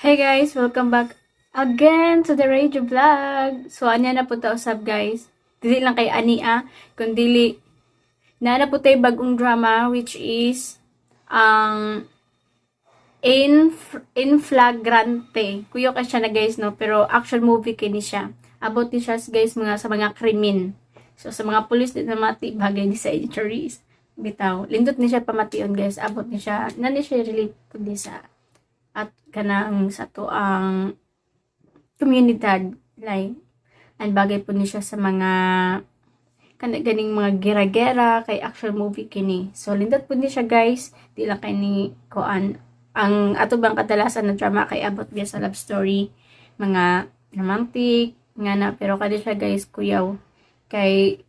Hey guys, welcome back again to the radio vlog. So anya na po ta usab, guys. Dili lang kay ani ah, kundili naa na po tay bagong drama, which is ang In Flagrante. Kuyo ka siya na, guys, no, pero action movie kini siya. About ni siya, guys, mga sa mga krimen. So sa mga pulis di na mati, bagay ni sa injuries. Bitaw. Lindot ni siya pamation, guys. Abot ni siya na ni siya relate pud ni sa at kanang sa to ang komunidad, like ang bagay po ni siya sa mga kana ganing mga gera-gera kay action movie kini. So lindot po ni siya, guys, di lang kay ni kuan ang ato bang kadalasan na drama kay abot biya sa love story, mga romantic nga na, pero kani siya, guys, kuyaw kay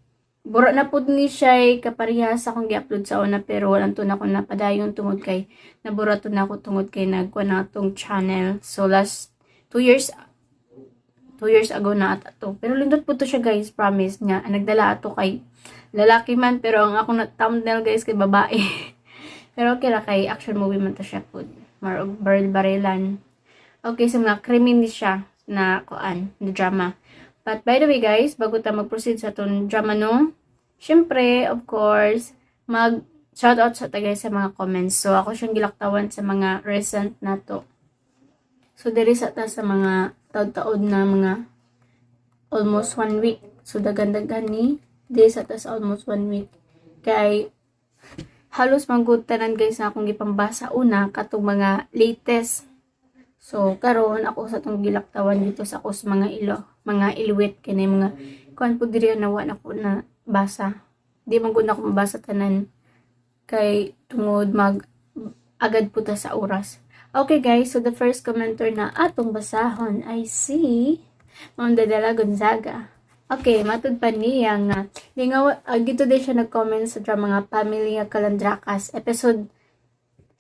bura na pud ni siya kapareha sa akong gi-upload sa una, pero walang to na ako napadayon tungod kay nabura to na ako tungod kay nagkuha na atong channel. So last 2 years, 2 years ago na ata to. Pero lindot po to siya, guys, promise nga. Ang nagdala ato kay lalaki man, pero ang akong na thumbnail, guys, kay babae. Pero okay ra kay action movie man to siya pud. Mar baril-barilan. Okay, sa mga krimen ni siya na kuan, na drama. But by the way, guys, bago ta mag-proceed sa atong drama, no, syempre, of course, mag shout out sa ta, guys, sa mga comments. So ako siyang gilaktawan sa mga recent na to. So diri sa ta sa mga taod-taod na mga almost one week. So dagan-dagan ni diri sa ta sa almost one week. Kay halos manggod tanan, guys, na akong gipambasa una katong mga latest. So karon ako sa tong gilaktawan dito sa ako sa mga ilo, mga ilwit kini mga kuan po diri na wa na ko na basa. Di man gud na ako mabasa tanan kay tungod mag agad po ta sa oras. Okay guys, so the first commenter na atong basahon ay si Ma'am Dadela Gonzaga. Okay, matud pa niya nga lingaw gito din siya nag-comment sa drama nga Pamilya Kalandrakas episode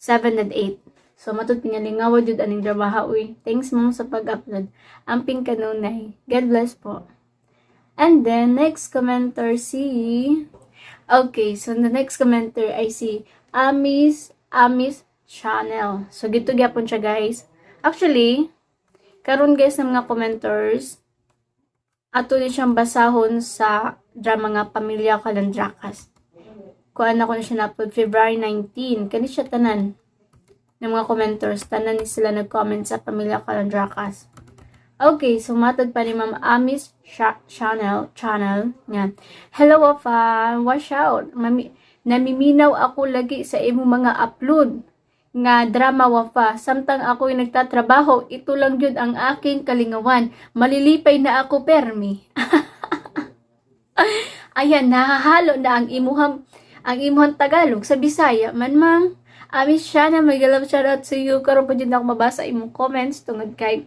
7 and 8. So matud pa niya, "Lingawa jud aning drama ha, uy. Thanks, ma'am, sa pag-upload. Amping kanunay. God bless po." And then next commenter si Okay, so the next commenter ay si Amis Amis Channel. So gito gyapon siya, guys. Actually, karon, guys, ng mga commenters ato din siyang basahon sa drama nga Pamilya Kalandrakas. Kuan ako na siya na-upload February 19. Kani siya tanan ng mga commenters. Tanan ni sila nag-comment sa Pamilya Kalandrakas. Okay, so matod pa ni Ma'am Amis Channel nga. "Hello, Wafa, watch out. Mami, namiminaw ako lagi sa imong mga upload nga drama, Wafa. Samtang ako'y nagtatrabaho, ito lang yun ang aking kalingawan. Malilipay na ako permi." Ayan, nahahalo na ang imuhang Tagalog sa Bisaya man, ma'am. Amis siya na may love shout out to you. Karon pa jud ako mabasa imong comments tungod kay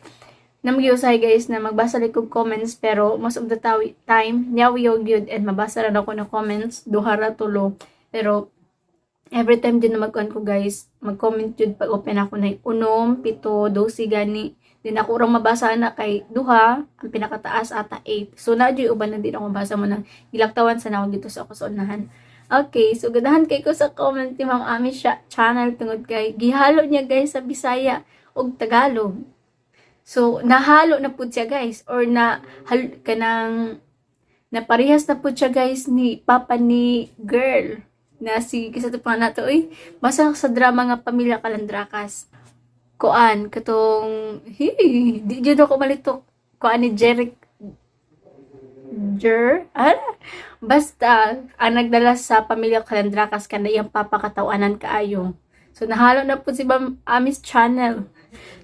namgyusay, guys, na magbasa lang kog comments, pero most of the time nyaw gyud and mabasa ra ako ng comments, duha ra, tulo, pero every time din na mag ko, guys, mag-comment jud pag open ako na unom, pito, 12 gani din ako urang mabasa na kay duha ang pinakataas ata 8. So na jud uban na din ako mabasa mo nang gilaktawan sa na ako dito sa ako sa unahan. Okay, so ganahan kay ko sa comment ni Ma'am Ami siya channel tungod kay gihalo niya, guys, sa Bisaya ug Tagalog. So nahalo na pud siya, guys, or na hal, kanang naparehas na pud siya, guys, ni papa ni girl na si kisa to pa nato oy, basta sa drama nga Pamilya Kalandrakas, kuan katong hi di jud ako malito, kuan ni Jeric Jer ah, basta ang nagdala sa Pamilya Kalandrakas kana iyang papakatawanan kaayo. So nahalo na po si Ma'am Amis Channel,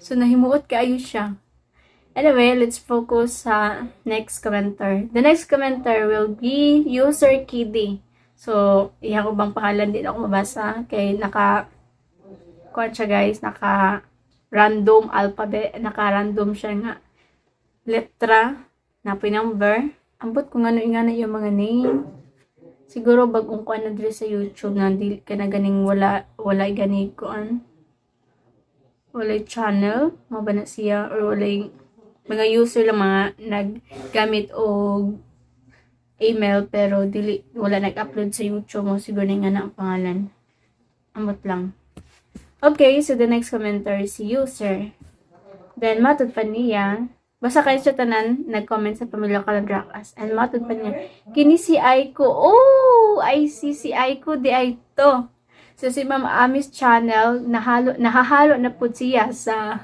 so nahimuot kaayo siya. Anyway, let's focus sa next commenter. The next commenter will be user Kiddy. So iya ko bang pangalan din ako mabasa kay naka kuan siya, guys, naka random alphabet, naka random siya nga letra na number. Ambot kung ano nga na yung mga name. Siguro bagong kuan na diri sa YouTube na di ka na ganing wala wala gani kuan. Walay channel, mo ba na siya, or walay mga user lang, mga naggamit og email pero dili wala nag-upload sa YouTube mo siguro na nga na ang pangalan. Ambot lang. Okay, so the next commenter is si user. Then matud pa niya, basta kayo siya tanan nag-comment sa Pamilya Kalandrakas. And matud pa niya, kini si Aiko. Oh, I see si Aiko di ay to. So si Ma'am Amis Channel, nahalo, nahahalo na po siya sa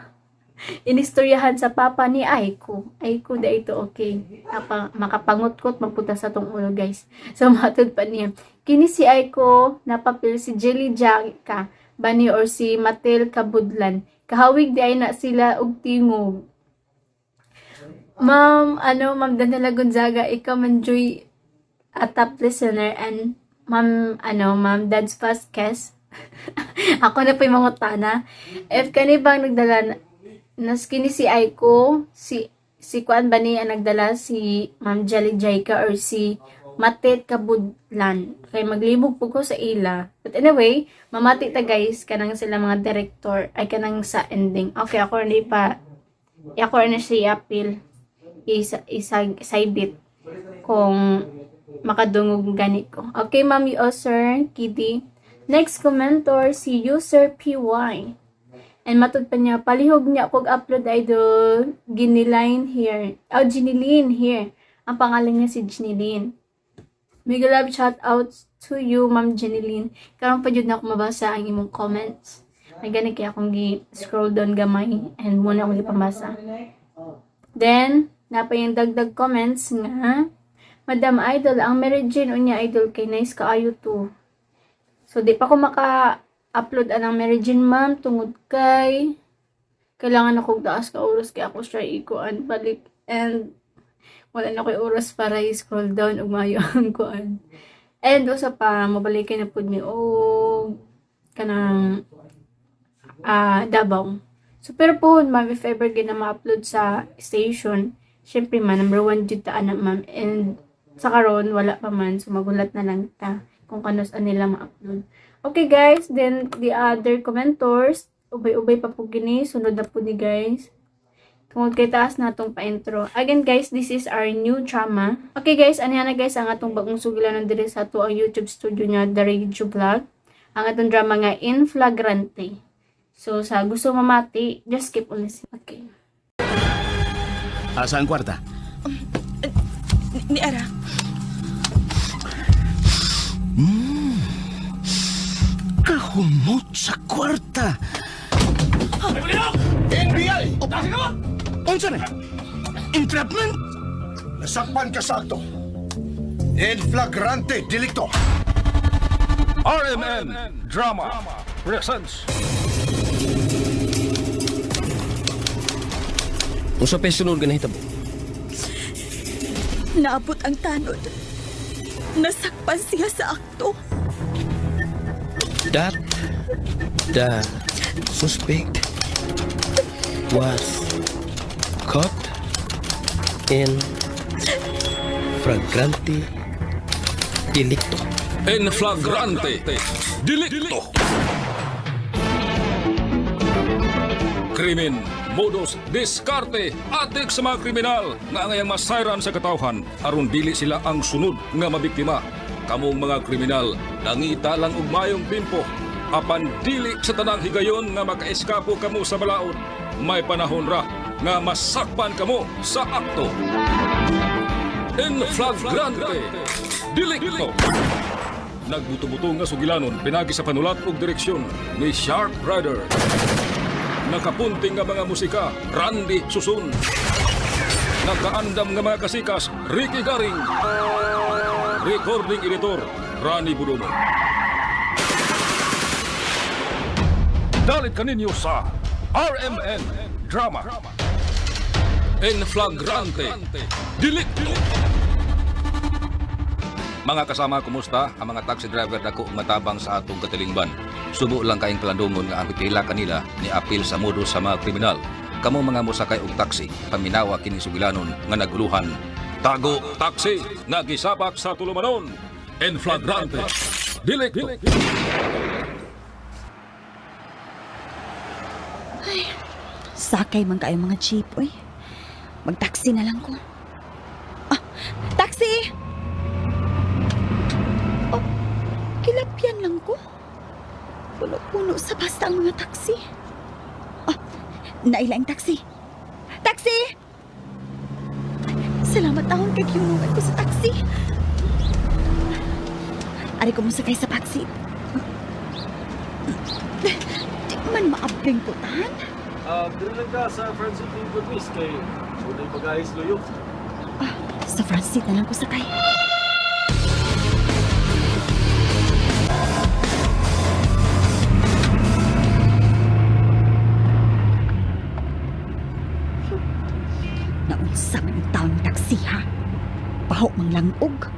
inistoryahan sa papa ni Aiko. Aiko di ito, okay. Apa, makapangutkot magpunta sa tong ulo, guys. So matud pa niya, kini si Aiko, napapil si Jelly Jacka, bani or si Matel Kabudlan. Kahawig di ay na sila og tingog. Ma'am, ano, Ma'am Daniela Gonzaga, ikaw man joy a top listener and Ma'am, ano, Ma'am Dad's Vasquez. Ako na po yung mangutana. If kani bang nagdala na, nas kini si Aiko, si kuan ba ni ang nagdala, si Ma'am Jelly Jaika or si Matet Kabudlan. Kay maglibog po ko sa ila. But anyway, mamati ta, guys, kanang sila mga director ay kanang sa ending. Okay, ako ni pa ako na siya appeal isa isa saybit kung makadungog gani ko. Okay, Ma'am Sir Kitty. Next commentor si user PY. And matud pa niya, palihog niya kog upload, idol, Giniline here. Oh, Giniline here. Ang pangalan niya si Giniline. Mega love shout out to you, Ma'am Giniline. Karon pa jud na ako mabasa ang imong comments. May gani kaya akong gi-scroll down gamay and muna akong gipamasa. Then, napa yung dagdag comments nga, "Madam Idol, ang Mary Jane unya, idol, kay nice kaayo to." So, di pa ko maka-upload anang Mary Jane, ma'am, tungod kay kailangan ako taas ka oras kay ako siya ikuan balik and wala na ko'y oras para i-scroll down ug maayo ang kuan. And usa pa, mabalikin na pud mi og kanang Davao. So pero po, ma'am, if ever gina ma-upload sa station, syempre man, number one jud ta ana, ma'am. And sa karon wala pa man, so magulat na lang ta kung kanus nila ma-upload. Okay guys, then the other commentors, ubay-ubay pa po gini, sunod na po ni, guys. Tungod kay taas na atong pa-intro. Again guys, this is our new drama. Okay guys, anihan na guys ang atong bagong sugilanon diri sa ato ang YouTube studio niya, The Radio Vlog. Ang atong drama nga In Flagrante. So sa gusto mamati, just keep on listening. Okay. Asa ang kwarta? Ni Ara. Kahumot sa kwarta. NBI! Unsa na? Entrapment? Nasakpan ka sa akto. In flagrante delicto. RMN Drama presents. Unsa pa'y sunod nga nahitabo? Naabot ang tanod. Nasakpan siya sa akto. That the suspect was caught in flagrante delicto. In Flagrante Delicto. Krimen, modus, diskarte, atik sa mga kriminal nga angayang masayran sa katawhan aron dili sila ang sunod nga mabiktima. Kamong mga kriminal, nangita lang og mayong timpo. Apan dili sa tanang higayon nga makaeskapo kamo sa balaod. May panahon ra nga masakpan kamo sa akto. In Flagrante Delicto. Nagbuto-buto nga sugilanon pinagi sa panulat ug direksyon ni Shark Rider. Nakapunting nga mga musika, Randy Susun. Nakaandam nga mga kasikas, Ricky Garing. Recording editor, Rani Budomo. Dalit kaninyo sa RMN Drama. In Flagrante Delicto. Mga kasama, kumusta? Ang mga taxi driver dako matabang sa atong katilingban. Subo lang kaing palandungon nga ang pipila kanila ni apil sa modus sa mga kriminal. Kamo mga mosakay og taxi, paminawa kini sugilanon nga naguluhan. Tago taxi nga gisapak sa tulumanon. En flagrante delicto. Sakay man kayo mga jeep, uy. Mag-taxi na lang ko. Ah, taxi! Oh, kilapyan lang ko. Puno-puno sa basta ang mga taxi. Ah, naila ang taxi. Salamat taon kay kiunungan ko sa taxi. Ari ko mo sakay sa taxi. Di man maabling ko tahan. Dito lang ka sa front seat ni Good Miss kay unay bagayis luyo. Sa front seat na lang ko sakay. Naunsa man ang taon ng taxi, ha? Baho mang langog.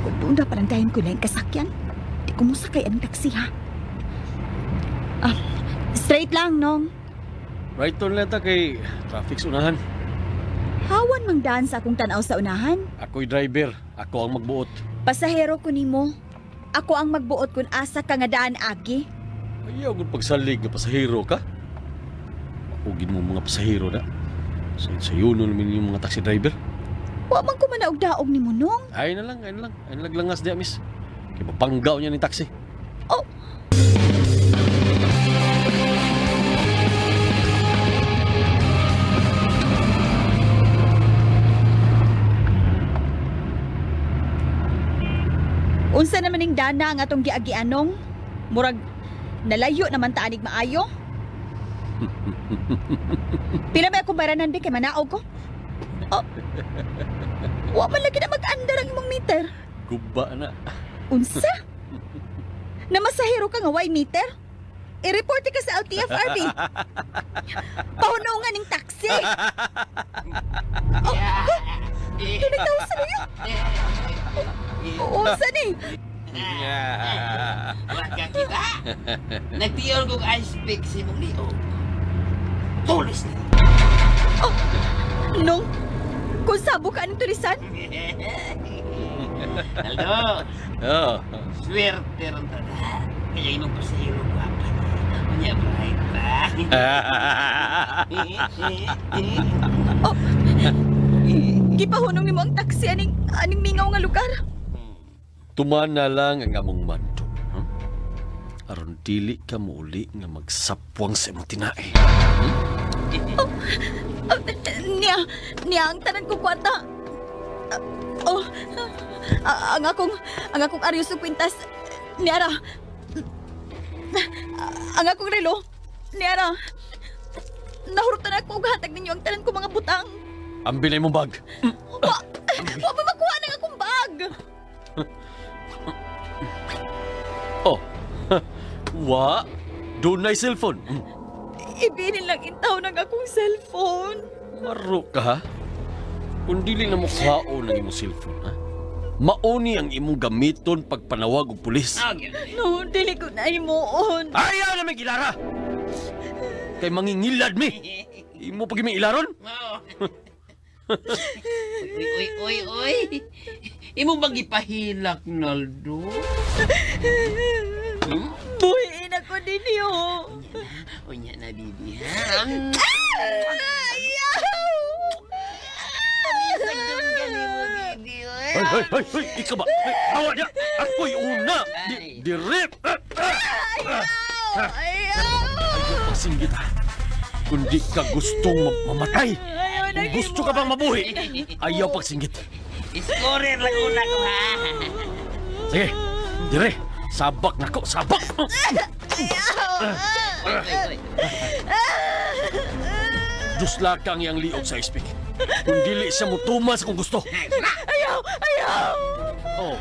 Kung doon na palang dayon ko lang kasakyan, di ko mo sakay ang taxi, ha? Ah, straight lang, nong. Right turn lang ta kay traffic sa unahan. Hawan mang daan sa akong tanaw sa unahan. Ako'y driver, ako ang magbuot. Pasahero ko nimo. Ako ang magbuot kung asa ka nga daan agi. Ayaw kung pagsalig nga pasahero ka. Maugin mo mga pasahero na. Sa sayo naman yung mga taxi driver. Wa man ko manaog-daog nimo nong. Ay na lang, ay na lang. Ay na lang langas diya, miss. Kay mapanggaw niya ni taxi. Oh. Unsa naman ning dana ang atong giagianong? Murag nalayo naman ta anig maayo. Pila may akong bayranan bi kay manaog ko? Oh. Wa man lagi na mag-andar ang imong meter. Guba na. Unsa? Namasahero ka nga way meter? I-report ka sa LTFRB. Pahunungan ng taxi. Oh, ha? 20,000 na yun. Unsa ni? Wa ka kita. Nagtiyon kong ice pick si mong liog. Tulis na. Oh, nung, kung sabo ka anong tulisan? Aldo, Oh. swerte ron ta na. Kaya imong pasahero gwapa. Unya bright pa. Oh, gipahunong nimo ang taxi aning aning mingaw nga lugar. Tuman na lang ang among mando. Aron dili ka muuli nga magsapwang sa imong tinae. Oh, niya, niya ang tanan ko kwarta. Ah, Oh, ah, ang akong aryos ug kwintas niya ra. Ang akong relo niya ra. Nahurutan ako og hatag ninyo ang tanan ko mga butang. Ambil na imong bag. Wa, wa pa makuha ng akong bag. Oh. Wa, dunay cellphone. Ibinin lang intaw ng akong cellphone. Maro ka ha? Kung dili na mo kaon ang imong cellphone, ha? Mauni ang imong gamiton pagpanawag og pulis. No, dili ko na himuon. Ayaw na may gilara! Kay mangingilad mi! Imo pag mi ilaron? Uy, uy, uy, uy. Imo bang gipahilak, Naldo? Hmm? Buhiin ako ninyo. Unya na, bibi, ha? Ayaw! Pamisag doon gani mo, bibi. Ay, ay, ay, ay, ikaw ba? Ay, awa niya! Ako'y una! Di, dirip! Ayaw! Ayaw! Pasinggit ha! Kung di ka gustong mamatay, Ayaw na kung gusto ka bang mabuhi, ayaw pagsinggit. Scorer lang una ko, ha? Sige, dire! Sabak na ko, sabak! Uy, uy, uy. Dusla kang iyang liog sa ispik. Kung dili siya mutumas kung gusto. Ayaw! Ayaw! Oh.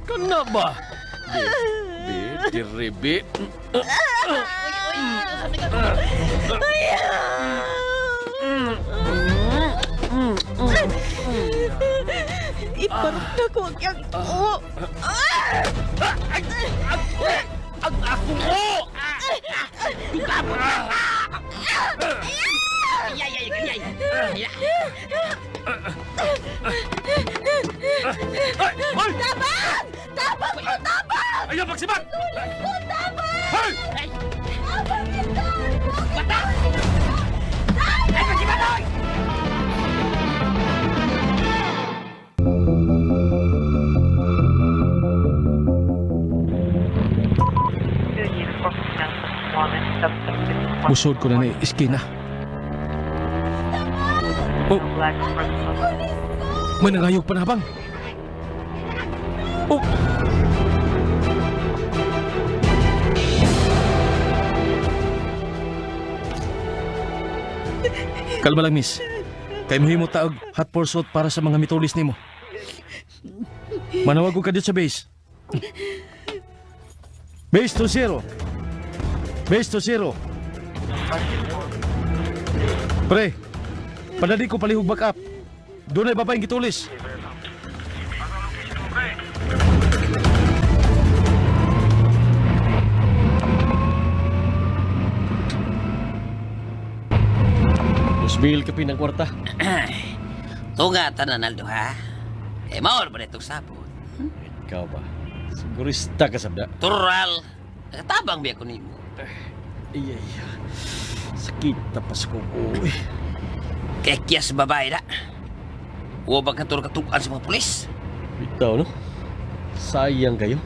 Kana ba? Bi, bi, dire, bi. Iparok na ko ang iyang o. Ang akong o! Ay, ay, ay, ay, ay. Ay! Ay! Tabang! Tabang ko! Tabang! Ayaw pagsibat! Tabang! Hey! Tabang ito! Ay, pagsibat, oy! Musod ko na ni iskina. Oh. May nangayog panabang. Oh. Kalma lang, miss. Kay mahimo ta og hot pursuit para sa mga mitulis nimo. Manawag ko ka dito sa base. Base to zero. Base to zero. Pre, padali ko palihog back up. Doon ay babaeng gitulis. 2,000 ka pinang kwarta. Tunga tanan Naldo ha. Kay maor ba itong sabot? Ikaw ba? Sigurista ka sabda. Tural. Nakatabang biya ko nimo. Ay, ay. Sakit na pas ko. Uy. Kay kiyas sa babae na. Huwag bang katuro katukan sa mga pulis? Bitaw, no? Sayang kayo.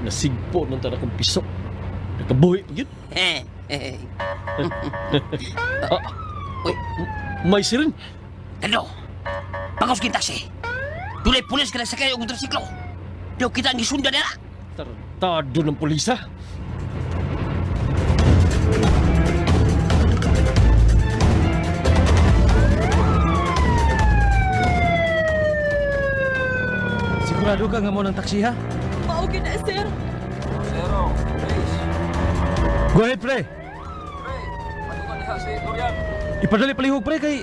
Nasigpo ng tanak kong piso. Nakabuhi pa yun. Eh, eh. Ah, Uy, may sirin. Naldo. Pangos kin taksi. Dunay pulis ka na sakay og motorsiklo. Daw kita ang gisundan nila. Tarantado ng pulisa. Sigurado ka nga mo ng taksi ha? Mao gyud na, sir. Zero. Base. Go ahead, pre. Pre, patukan diha si Dorian. Ipadali palihog, pre, kay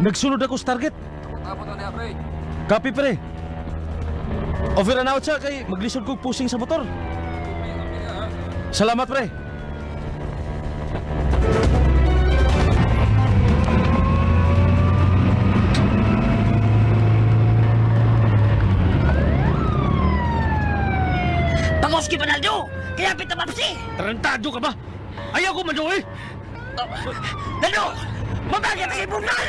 nagsunod ako sa target. Tapos na diha, pre. Copy, pre. Over and out siya kay maglisod kog pusing sa motor. Salamat, pre. Pangos kin Naldo. Kaya pita mapsi. Tarantado ka ba? Ayaw ko madoy! Naldo! Mabagay sa ibunal!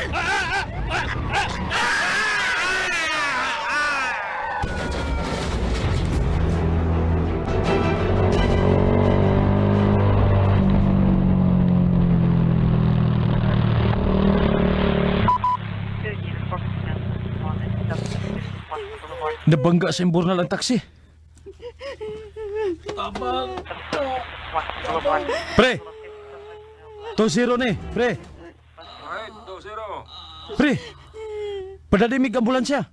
Nabangga sa imburnal ang taksi. Pre! 2-0 ni, pre. Alright, 2-0. Pre! Padadimig ambulansya.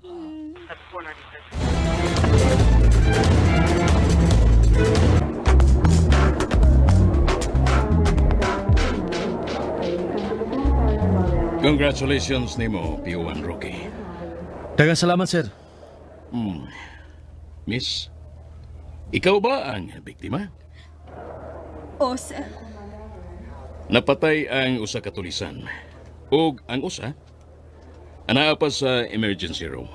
Congratulations nimo, PO1 Rocky. Daghang salamat, sir. Miss, ikaw ba ang biktima? Oh, sir. Napatay ang usa ka tulisan. Ug ang usa anaa pa sa emergency room.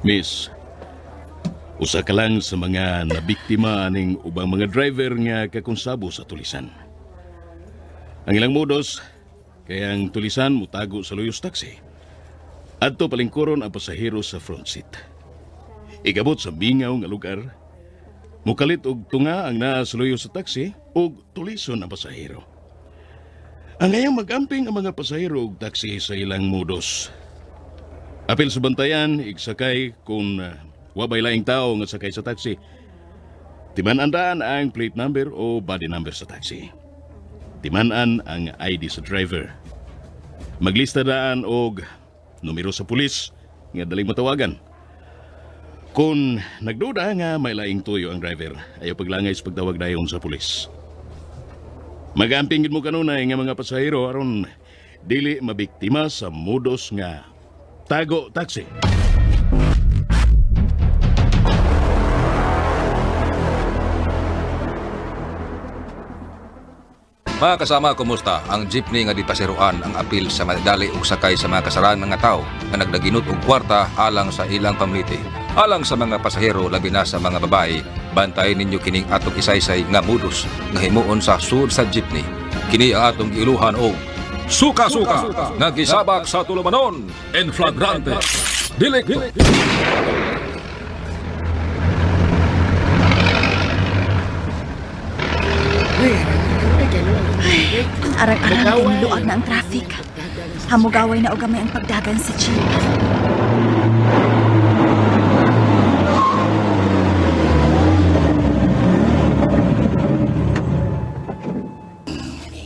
Miss, usa ka lang sa mga nabiktima aning ubang mga driver nga kakonsabo sa tulisan. Ang ilang modus, kay ang tulisan mutago sa luyos taxi. Adto palingkuron ang pasahero sa front seat. Igabot sa mingaw nga lugar, mukalit og tunga ang naa sa luyo sa taxi ug tulison ang pasahero. Ang ngayong magamping ang mga pasahero og taxi sa ilang modus. Apil sa bantayan, igsakay kung wabay laing tao nga sakay sa taxi. Timan-andaan ang plate number o body number sa taxi. Timan-an ang ID sa driver. Maglista daan og numero sa pulis nga daling matawagan. Kung nagduda nga may laing tuyo ang driver, ayaw paglangay sa pagtawag dayon sa pulis. Magamping gid mo kanunay nga mga pasahero aron dili mabiktima sa modus nga tago taxi. Mga kasama, kumusta? Ang jeepney nga dipasiruan ang apil sa madali ug sakay sa mga kasaran mga tao nga nagdaginot og kwarta alang sa ilang pamliti. Alang sa mga pasahero, labi na sa mga babae, bantayan ninyo kining atong isaysay nga modus nga himuon sa sud sa jeepney. Kini ang atong giiluhan og Suka-suka nga gisabak sa tulumanon en flagrante. Delicto. Arang-arang kay niluag na ang traffic. Hamugaway na og gamay ang pagdagan sa jeep.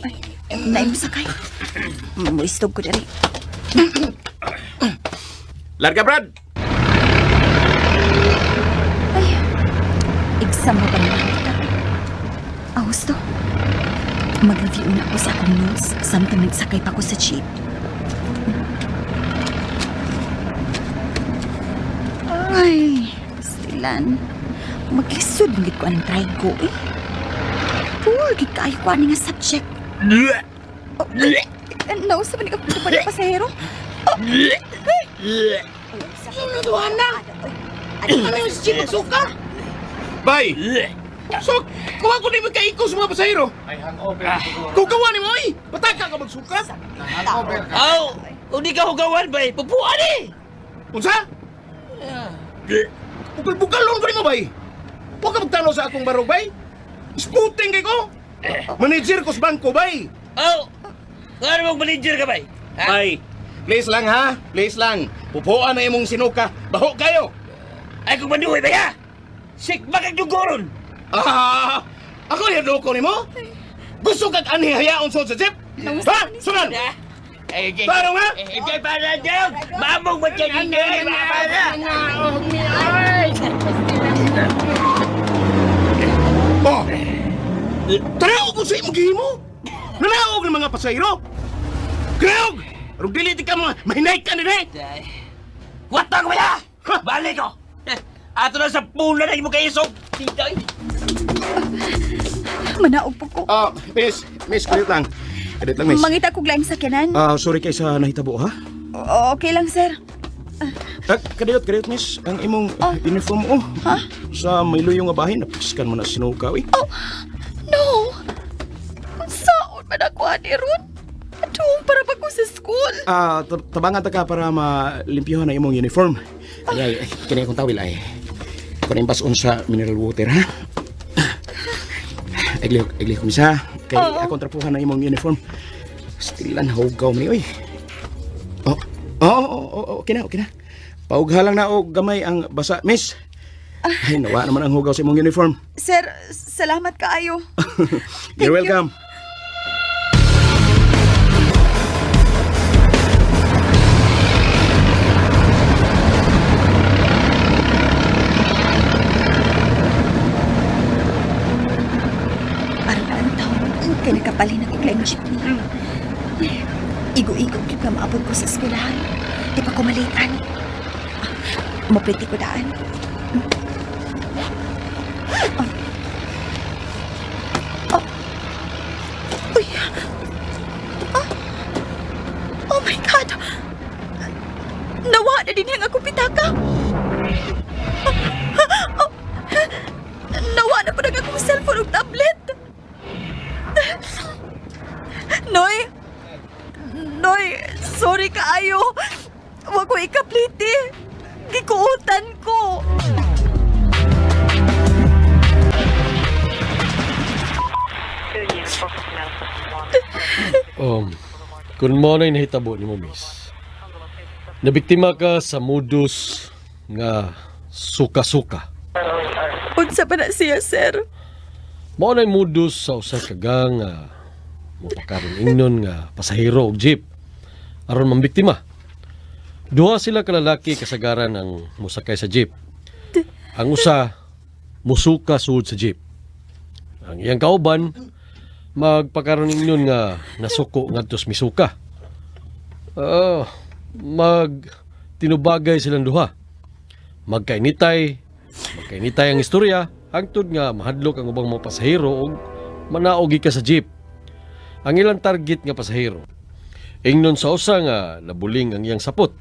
Ay, naay mosakay. Muistog ko diri. Larga, Brad! Ay, exam na ba naman kita? Ah, husto. Mag-review na ako sa akong notes samtang nagsakay pa ko sa jeep. Ay, stilan. Maglisod gid ko ang try ko eh. Poor gid kaayo ko ani nga subject. Oh, nausa ba ni ka pa pasahero? Oh, ay. Sinuduhan na! Ano yung si Chief Magsuka? Bay! So, kuha ko ni magkaiko sa mga pasahero. Ay, hangover. Kung kawa ni mo, ay! Pataka ka magsuka! Aw, hindi ka hugawan bay. Pupuan eh. Unsa? Bukal-bukalon ko ni mo, bay! Huwag ka magtanaw sa akong barog, bay! Sputing kay ko! Manager ko sa bangko, bay! Aw, ano mong manager ka bay? Ha? Bay, please lang ha, please lang. Pupuan na imong sinuka. Baho kayo. Ay kung manuwi bay ha? Sikbag ang dugoron. Ah, ako yung loko nimo. Gusto kag anhi hayaon sa jeep? Ha? Sunan. Ay, ay, Parang nga? Eh, eh, para daw. Mamong matyanin eh. Para. Oh. Tanaw ko sa imong gihimo. Nanaog ng mga pasahero. Grog! Arong dili ti ka mga mahinay ka nila. Watang ko ba? Balik ko. Ato na sa pula na imo kaisog. Titay. Manaog po ko. Ah, miss, miss, kadit lang. Kadit lang, miss. Mangita kog laing sakyanan. Ah, sorry kay sa nahitabo ha. Okay lang, sir. Ah, kadiyot, kadiyot, miss. Ang imong uniform oh. Ha? Sa may luyo nga bahin, napiskan mo na sinuka, eh. Oh, no! Unsaon man ako ani ron? Adong para pa ko sa school. Ah, tabangan ta ka para malimpyuhan ang imong uniform. Ay, ay, kini akong tawil ay. Kunin bason sa mineral water, ha? Iglihok, iglihok misa. Kay akong trapuhan ang imong uniform. Stilan hugaw man ni oy. Oh, oh, oh, oh, oh, okay na, okay na. Paugha lang na og gamay ang basa, miss. Ay, nawa naman ang hugaw sa imong uniform. Sir, salamat kaayo. You're Thank you. welcome. Aron antaw, kay nakapalin ako laing jeepney. Igo-igo gyud nga maabot ko sa eskwelahan. Di pa ko malitan. Mapliti ko daan. Oh. Oh. Uy. Oh. Oh my God! Nawa na din ang akong pitaka. Oh. Nawa na pa ang akong cellphone ug tablet. Noy! Noy, sorry kaayo. Wa ko ikapliti. Gikuutan ko. Kung mo na'y nahitabo ni mo, miss. Nabiktima ka sa modus nga suka-suka. Unsa pa na siya, sir? Mao na'y modus sa usa ka gang nga mopakaron ingnon nga pasahero og jeep aron mambiktima. Duha sila ka lalaki kasagaran ang mosakay sa jeep. Ang usa musuka sud sa jeep. Ang iyang kauban magpakaron ingnon nga nasuko ngadto sa misuka. Ah, mag tinubagay silang duha. Magkainitay, magkainitay ang istorya hangtod nga mahadlok ang ubang mga pasahero og manaogi ka sa jeep. Ang ilang target nga pasahero. Ingnon sa usa nga nabuling ang iyang sapot.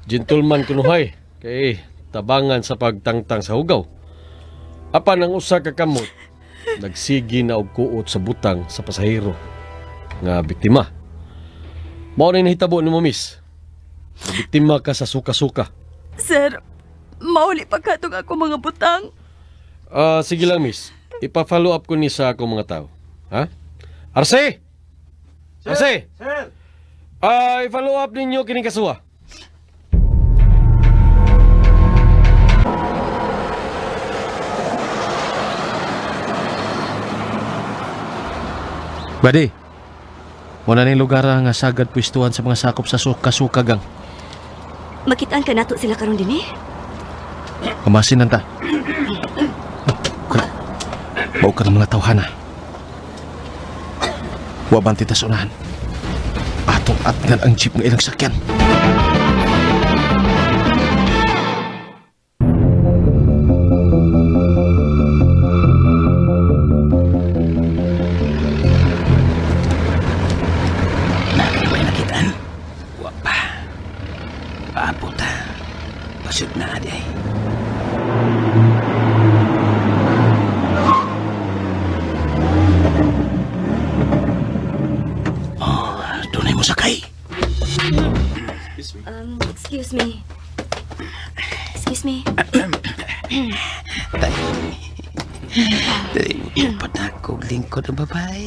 Gentleman kunuhay kay tabangan sa pagtangtang sa hugaw. Apan ang usa ka kamot nagsigi na og kuot sa butang sa pasahero nga biktima. Mao na nahitabo nimo, miss. Biktima ka sa suka-suka. Sir, mauli pa katong ako mga butang. Ah, sige lang, miss. Ipa-follow up ko ni sa akong mga tao. Ha? Arce! Kasi, Sir! ah, i-follow up ninyo kining kasuwa. Buddy, wala na lugar nga sagad pwestuhan sa mga sakop sa suka-suka gang. Makitaan ka nato sila karon dinhi. Kamasin ta. Mao ka ng mga tawhana. Wa banti tas unahan. Atong atngan ang jeep nga ilang sakyan. Nakakabay nakitaan? Wa pa. Paabot ha. Pasod na adi ay. Oh, dunay mo sakay. Excuse me. Excuse me. Dali mo tupad na akong lingkod ng babae.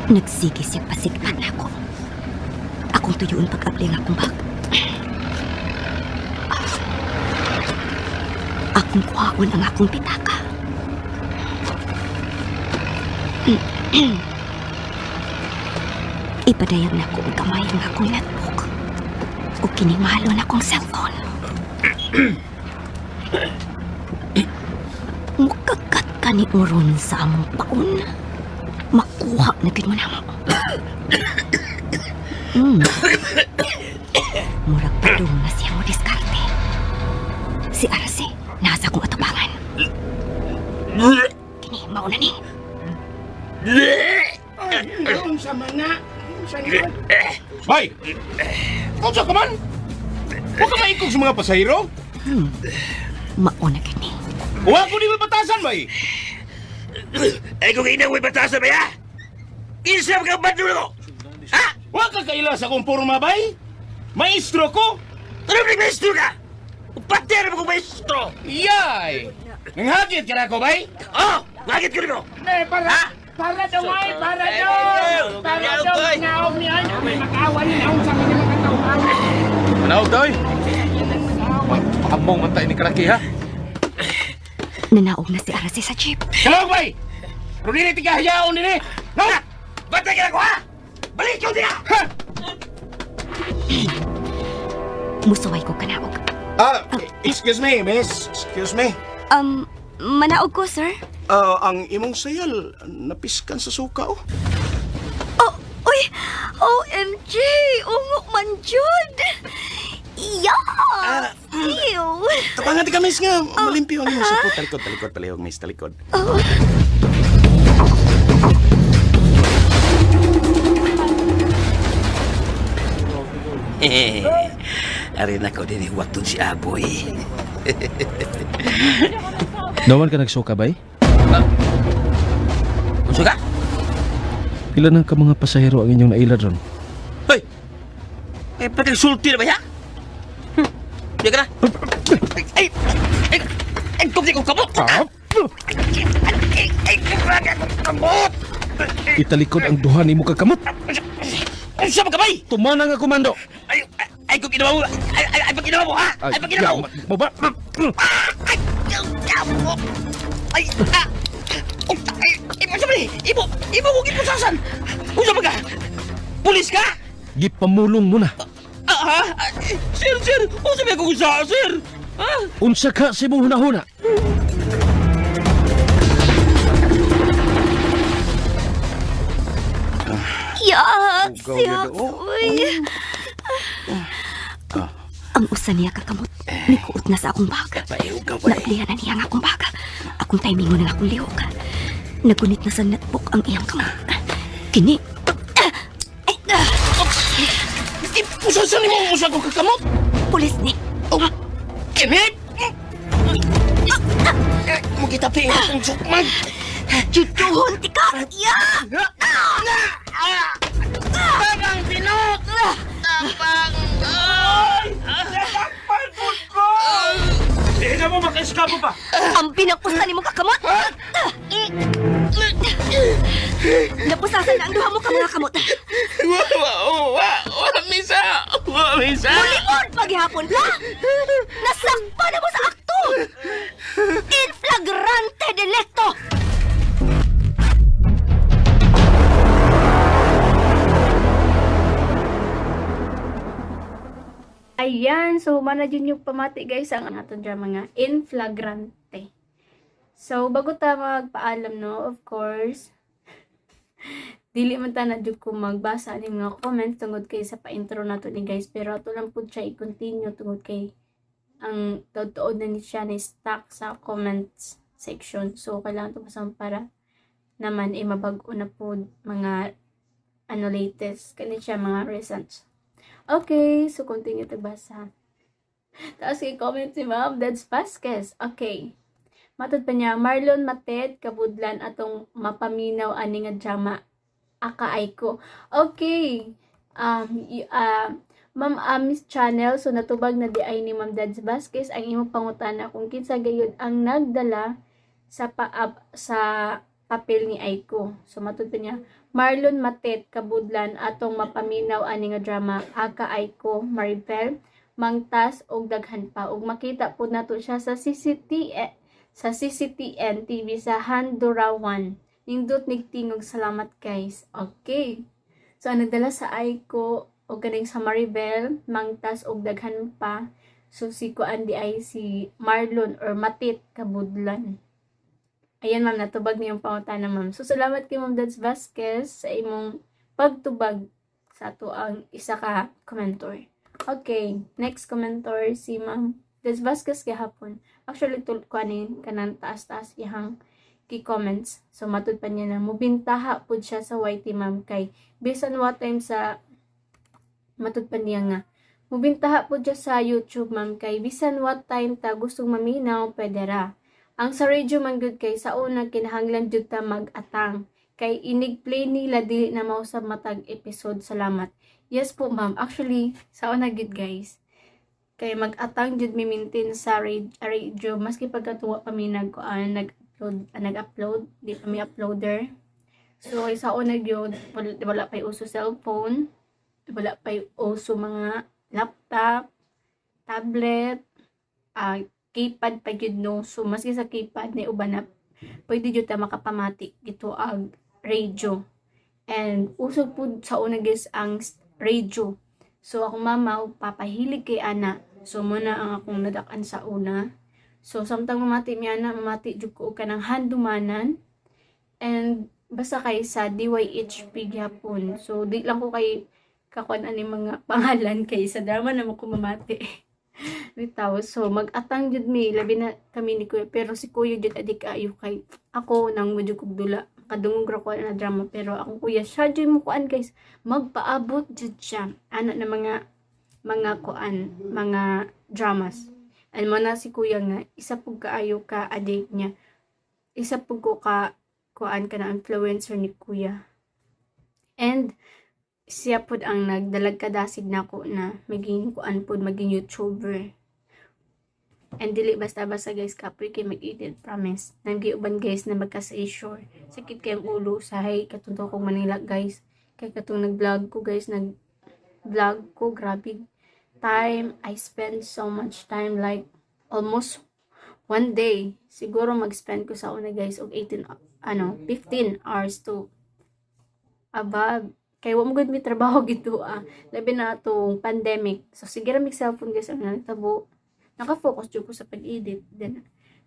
Nagsige siya pasigpan ako. Akong tuyuon pag-abli ang akong bag. Akong kuhaon ang akong pitaka. Ipadayag na ko ang kamay ang akong notebook. O kining mahalon akong cellphone. Mukakat ka ni Uron sa among paon. Makuha na gid mo namo. Murag padung na siya mo diskarte. Si Arce, nasa kong atubangan. Kini, mauna ni. Unsa man na? Unsa ni? Bay! Unsa ka man? Wa ka maikog sa mga pasahero? Mauna gid ni. Wa ko ni mabatasan, bay! Ay kung inang may batasan ba ya? Isam ka bandulo ko! Ha? Wa ka kaila sa akong porma, bay! Maestro ko! Ano ba maestro ka? Patero mo kung maestro! Yay! Nanghagit ka na ako, bay? Oh! Ngagit ko nimo! Eh, para, para daw ay, para daw! Para daw, naog ni ay, may makawan ni naong sa mga mga tauhan. Manaog daw eh. Among man tayo ni Kalaki ha. Nanaog na si Arce sa jeep. Kalawag, bay! Pero dili tigahayaon dili! No! Batay ka na ko ha! Balik ko diya! Ha! Musuway ko kanaog. Ah, excuse me, miss. Excuse me. Manaog ko, sir. Ah, ang imong sayal, napiskan sa suka, oh. Oh, uy! OMG! Ungo man jud! Yeah! Ew! Tapangan ti ka, miss, nga. Malimpyo ang imong suko. Talikod, talikod, palihog, miss, talikod. Oh. Ari na ko din waton si Aboy. Naman ka nagsuka, bay? Unsa ka? Pila na ka mga pasahero ang inyong nailad ron? Hoy! Eh, pati sulti na ba ya? Di ka na? Ay! Ay! Ay! Kumdi ko kamot! Ay! Ay! Ay! Kamot! Italikod ang duha nimo kakamot. Unsa ba kamay? Tumana nga komando. Ay! Ay! Kung ginawa mo! Ay! Ay! Ay! Pag ginawa mo ha? Ay! Pag ginawa mo! Mo ba? Ay! Ay! Ah! Ay! Imo sa mali! Imo! Imo kong ipusasan! Unsa ba ka? Pulis ka? Gipamulong mo na. Ah! Ah! Sir! Sir! Unsa ba akong usa, sir? Ha? Unsa ka sa imong hunahuna? Yucks! Ugaw Yucks! yun, oh. Uy! Ang usa niya kakamot. Nikuot na sa akong bag. Naablihan na niya ang akong bag. Akong timing mo na akong lihok. Nagunit na sa notebook ang iyang kamot. Kini. Ay, Ipusasan nimo ang usa ko kakamot? Pulis ni. Oh, kini! Eh, Mugita pa ang sukman. Jujuhon ti ka! Ya! Tabang pinot! Tabang! Ang pinangpusta nimo kakamot. Napusasan na ang duha mo ka mga kamot. Wa, wa, wa, wa, misa! Wa, misa! Muliod paghihapon ka! Nasakpan na mo sa akto! In flagrante delicto! Ayan, so mana jud yung pamati guys ang atong drama nga In Flagrante. So bago ta magpaalam no, of course, dili man ta na jud ko magbasa ani mga comments tungod kay sa pa-intro nato ni guys, pero ato lang pud siya i-continue tungod kay ang tuod-tuod na ni siya ni stuck sa comments section. So kailangan to basahon para naman ay mabag-o na pud mga ano latest kani siya mga recent. Okay, so continue tagbasa. Tapos i-comment si Ma'am Deds Vasquez. Okay. Matod pa niya, Marlon Matet, kabudlan atong mapaminaw ani nga drama akaay ko. Okay. Ma'am Amis Channel, so natubag na di ay ni Ma'am Deds Vasquez ang imong pangutana kung kinsa gayud ang nagdala sa paab sa papel ni Aiko. So matod pa niya, Marlon Matet kabudlan atong mapaminaw ani nga drama Aka Aiko Maribel Mangtas og daghan pa ug makita pud nato siya sa CCT sa CCTN TV sa Handurawan. Nindot nigtingog, salamat guys. Okay. So ang nagdala sa Aiko og kaning sa Maribel Mangtas og daghan pa. So si kuan di ay si Marlon or Matit Kabudlan. Ayan ma'am, natubag niyong pangutana ma'am. So salamat kay Ma'am Dads Vasquez sa imong pagtubag sa ato ang isa ka commentor. Okay, next commentor si Ma'am Dads Vasquez gihapon. Actually tul kuanin kanang taas-taas iyang ki-comments. So matud pa niya na mubintaha pud siya sa YT ma'am kay bisan what time sa matud pa niya nga mubintaha pud siya sa YouTube ma'am kay bisan what time ta gustong maminaw pwede ra. Ang sa radio man gud kay sa una kinahanglan jud ta mag-atang kay inig play nila dili na mausab matag episode, salamat. Yes po ma'am, actually sa una gud guys kay mag-atang jud mi maintain sa radio maski pagkatuwa pa mi nag nag-upload di pa mi uploader. So kay sa una gyud wala pa'y uso cellphone, wala pa'y uso mga laptop, tablet, keypad pa gyud no. So maski sa keypad ni uban na pwede jud ta makapamati dito ag radio. And uso pud sa una guys ang radio. So akong mama ug papa hilig kay ana. So mo na ang akong nadak-an sa una. So samtang mamati mi ana, mamati jud ko og kanang handumanan. And basta kay sa DYHP gyapon. So di lang ko kay kakuan ani mga pangalan kay sa drama na mo ko mamati. Bitaw. So mag-atang jud mi labi na kami ni kuya, pero si kuya jud adik ayo kay ako nang mo jud kog dula. Kadungog ra ko na drama pero akong kuya siya jud mo kuan guys, magpaabot jud siya ana na mga kuan mga dramas. And mo na si kuya nga isa pug kaayo ka adik niya. Isa pug ko ka kuan ka na influencer ni kuya. And siya pud ang nagdalag kadasig nako na maging kuan pud maging YouTuber. And dili basta-basta guys kapoy kay mag-edit, promise. Nanggiuban guys na magka-seizure. Sakit kayong ulo sahay katong kong Manila guys. Kay katong nag-vlog ko guys, nag-vlog ko grabe time. I spend so much time, like almost one day. Siguro mag-spend ko sa una guys og 18 ano 15 hours to above. Kay wa mo gud mi trabaho gito ah. Labi na atong pandemic. So sige ra mig cellphone guys ang natabo. Naka-focus jud ko sa pag-edit.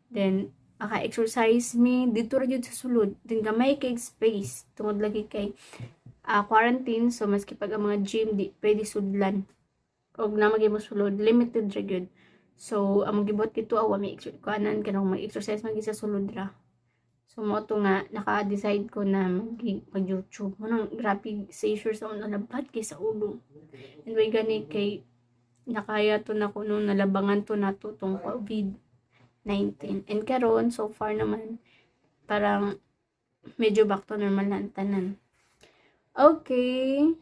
Then maka-exercise mi dito ra jud sa sulod. Then gamay kay space tungod lagi kay quarantine, so maski pag ang mga gym di pwede sudlan. Og na mo sulod limited ra gyud. So ang gibuhat dito awa may kuanan kanang mag-exercise man gyud sa sulod ra. So mo to nga naka-decide ko na mag YouTube. Mo nang grabe seizure sa una labad kay sa ulo. And way gani kay nakaya to na ko nung nalabangan to nato tong COVID-19. And karon so far naman parang medyo back to normal na ang tanan. Okay.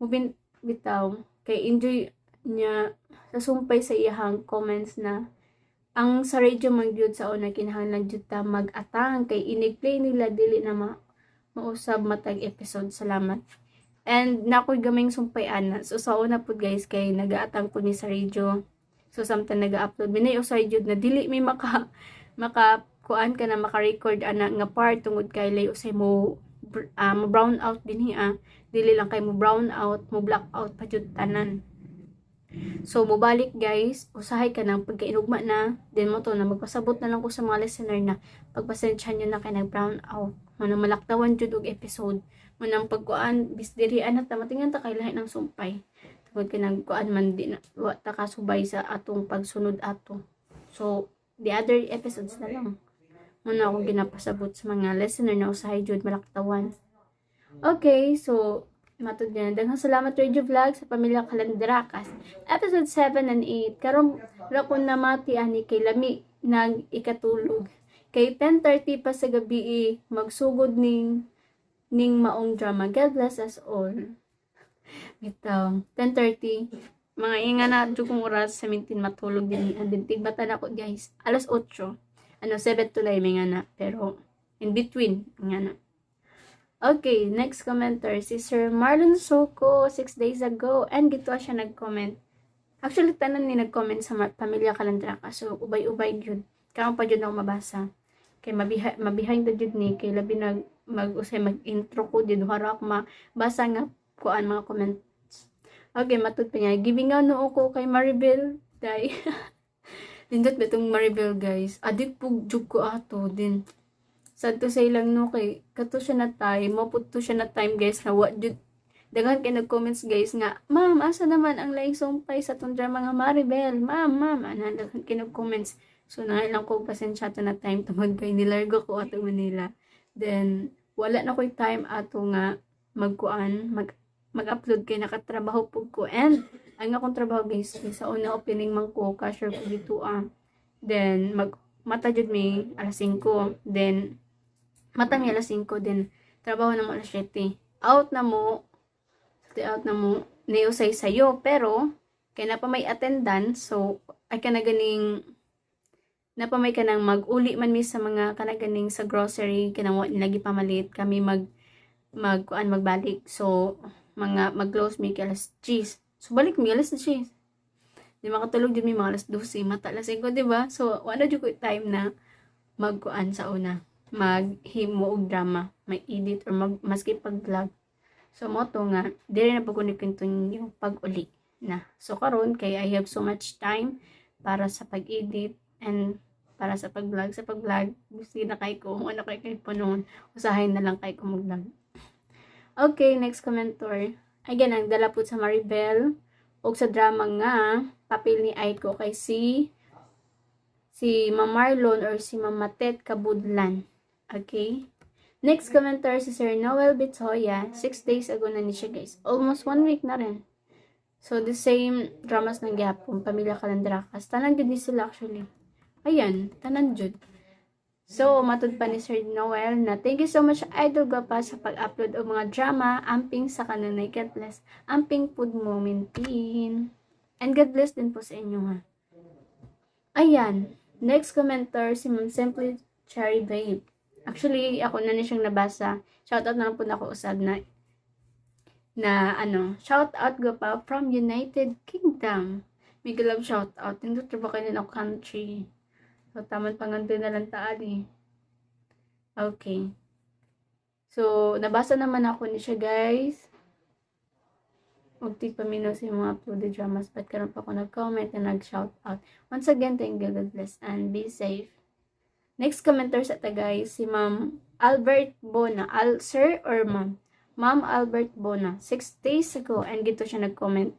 Mubin bitaw kay enjoy niya sa sumpay sa iyahang comments na Ang sa radio man gyud sa una, kinahanglan jud ta mag-atang kay inig-play nila dili na mausab matag episode. Salamat. And nakoy gaming sumpay ana. So sa una pud, guys, kay nagaatang ko ni sa radio. So samtang naga-upload minay usay jud na dili mi maka maka kuan ka na maka-record ana nga part tungod kay lay usay mo mo brown out dinhi ah. Dili lang kay mo brown out, mo black out pa jud tanan. So, mobalik, guys, usahay ka ng pagkainugma na, then mo to na magpasabot na lang ko sa mga listener na pagpasensya nyo na kay nag brown out. Manang malaktawan jud og episode. Manang pagkuan, bis diri ana ta matingan ta kay lahi ng sumpay. Tungod kay nagkuan man di na, wa ta kasubay sa atong pagsunod ato. So, the other episodes na lang. Muna akong ginapasabot sa mga listener na usahay jud malaktawan. Okay, so matod na. Daghang salamat, Radio Vlog, sa Pamilya Kalandrakas. Episode 7 and 8. Karon ra ko namati ani kay lami nag ikatulog. Kay 10:30 pa sa gabi eh, magsugod ning maong drama. God bless us all. Bitaw, 10:30. Mga inga na jud kong oras sa mintin matulog din. Din tigbata na ako, guys. Alas 8. Ano, 7 to 9 nga na. Pero in between nga na. Okay, next commenter, si Sir Marlon Soko, 6 days ago. And gito siya nag-comment. Actually, tanan ni nag-comment sa Pamilya Kalandraka. So, ubay-ubay yun. Karon pa jud ako mabasa. Kay mabihind na jud ni. Kay labi nag mag-usay mag-intro ko din. Hara ako mabasa nga kuan mga comments. Okay, matud pa niya. Giving nga noo ko kay Maribel. Day. Nindot ba itong Maribel, guys? Adik po jud ko ato din. Sad to say lang, no, kay kato siya na time, maput to siya na time, guys, na wa jud daghan kay nag-comments, guys, nga, "Ma'am, asa naman ang laing sumpay sa tong drama nga Maribel? Ma'am, ma'am," ana, daghan kay nag-comments. So na lang ko pasensya to na time tungod kay nilargo ko ato Manila. Then wala na ko'y time ato nga magkuan, mag-upload kay nakatrabaho pud ko. And ang akong trabaho, guys, kay sa una opening man ko, cashier ko dito ah. Then mag mata jud mi alas 5. Then mata mi alas 5, then trabaho na mo alas 7. Out na mo, out na mo niusay sayo, pero kay na pa may attendance, so ay kana ganing napa may kanang mag-uli man mi sa mga kana ganing sa grocery, kanang wa nila gipamalit kami mag mag kuan magbalik. So mga mag-close mi kay alas 10, so balik mi alas 10. Di makatulog jud mi mga alas 12, mata alas 5, di ba? So wala jud ko time na magkuan sa una, maghimo og drama, may edit or mag maski pag-vlog. So mo to nga dili na po ko ni continue pag-uli na. So karon kay I have so much time para sa pag-edit and para sa pag-vlog. Sa pag-vlog, gusto na kay ko kung ano kay kay po noon, usahay na lang kay ko mag-vlog. Okay, next commenter. Again, ang dala po sa Maribel o sa drama nga Papel ni Aiko kay si Ma'am Marlon or si Ma'am Matet Kabudlan. Okay? Next commenter si Sir Noel Bitoya. 6 days ago na ni siya, guys. Almost one week na rin. So, the same dramas ng gihapon, Pamilya Kalandrakas. Tanan jud ni sila actually. Ayan, tanan jud. So, matud pa ni Sir Noel na thank you so much, Idol Guapa, sa pag-upload og mga drama. Amping sa kanunay. God bless. Amping pud mo, Mintin. And God bless din po sa inyo ha. Ayan. Next commenter, si Ma'am Simply Cherry Babe. Actually, ako na ni siyang nabasa. Shout out na lang po na ako usab na na ano, shout out ko pa from United Kingdom. Mega love shout out. Nindot ba kayo na country? So, taman pangando na lang taali. Okay. So, nabasa naman ako ni siya, guys. Huwag paminaw sa mga uploaded dramas. But karon pa ako nag-comment na nag-shout out. Once again, thank you, God bless, and be safe. Next commenter sa ta, guys, si Ma'am Albert Bona. Al, sir or ma'am? Ma'am Albert Bona. 6 days ago, and gito siya nag-comment.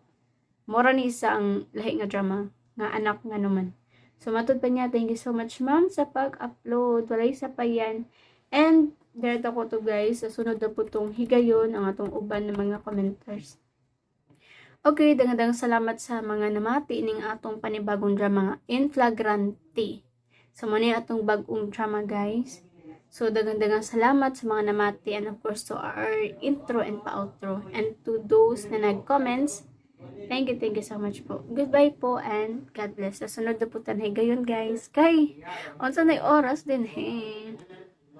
Mora ni isa ang lahi nga drama, nga Anak Nga Naman. So, matud pa niya, thank you so much, ma'am, sa pag-upload. Walay sa pa yan. And, direct ako to, guys. Sa sunod na po tong higayon ang atong uban ng mga commenters. Okay, daghang salamat sa mga namati ning atong panibagong drama nga In Flagrante. So, mo ni atong bagong drama, guys. So, daghang salamat sa mga namati and of course to our intro and pa-outro and to those na nag-comments. Thank you so much po. Goodbye po and God bless. Sa sunod na po tanay gayon, guys. Kay, unsa na oras din, eh.